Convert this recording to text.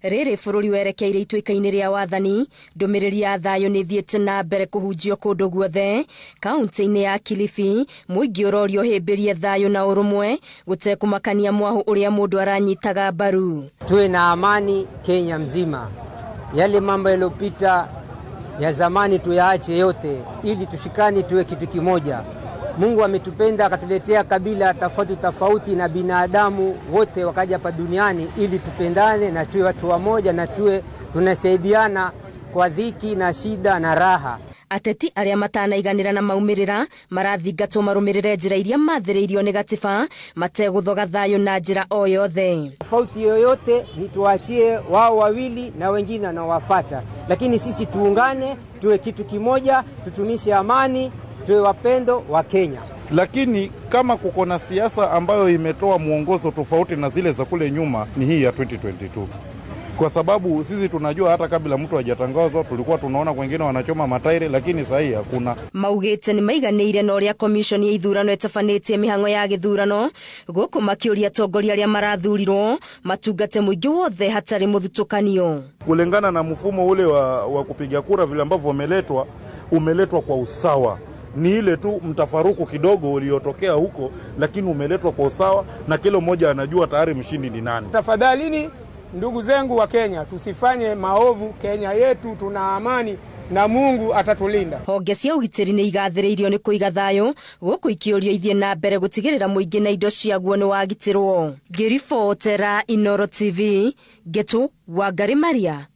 Rĩrĩ bũrũri werekeire ituĩka-inĩ rĩa wathani, ndũmĩrĩri ya thayũ nĩ ĩthiĩte na mbere kũhunjio kũndũ guothe. Kaunti-inĩ ya Kilifi, mũingĩ ũrorio ũhĩmbĩrie thayũ na ũrũmwe, gũtekũmakania mwahũ ũrĩa mũndũ aranyitaga mbaru. Tuwe na amani Kenya mzima. Yale mambo yaliyopita ya zamani tuyaache yote, ili tushikane, tuwe kitu kimoja. Mungu ametupenda akatuletea kabila tofauti tofauti na binadamu wote wakaja hapa duniani ili tupendane na tuwe watu wamoja na tuwe tunasaidiana kwa dhiki na shida na raha. Ateti arĩa matanaiganĩra na maumĩrĩra marathingatwo marũmĩrĩre njĩra iria mathĩrĩirio nĩ gatiba mategũthoga thayũ na njĩra o yothe. Tofauti yoyote ni tuachie wao wawili na wengine wanaowafata, lakini sisi tuungane, tuwe kitu kimoja, tutumishe amani, tuwe wapendo wa Kenya. Lakini kama kuko na siasa ambayo imetoa mwongozo tofauti na zile za kule nyuma ni hii ya 2022, kwa sababu sisi tunajua hata kabla mtu hajatangazwa tulikuwa tunaona wengine wanachoma matairi, lakini sasa hii hakuna. Maugĩte nĩ maiganĩire na ũrĩa komishoni ya ithurano ĩtabanĩtie mĩhang'o ya gĩthurano, gũkũ makĩũria atongoria arĩa marathurirwo matungate mũingĩ wothe hatarĩ mũthutũkanio. Kulingana na mfumo ule wa kupiga kura vile ambavyo umeletwa, umeletwa kwa usawa. Ni ile tu mtafaruku kidogo uliotokea huko, lakini umeletwa kwa usawa na kila mmoja anajua tayari mshindi ni nani. Tafadhalini ndugu zangu wa Kenya, tusifanye maovu. Kenya yetu tuna amani na Mungu atatulinda. Honge cia ũgitĩri nĩ igathĩrĩirio nĩ kũiga thayũ, gũkũ ikĩũrio ithiĩ na mbere gũtigĩrĩra mũingĩ na indo ciaguo nĩ wagitĩrwo. Ngĩribotera Inoro TV, Ngetu Wangari Maria.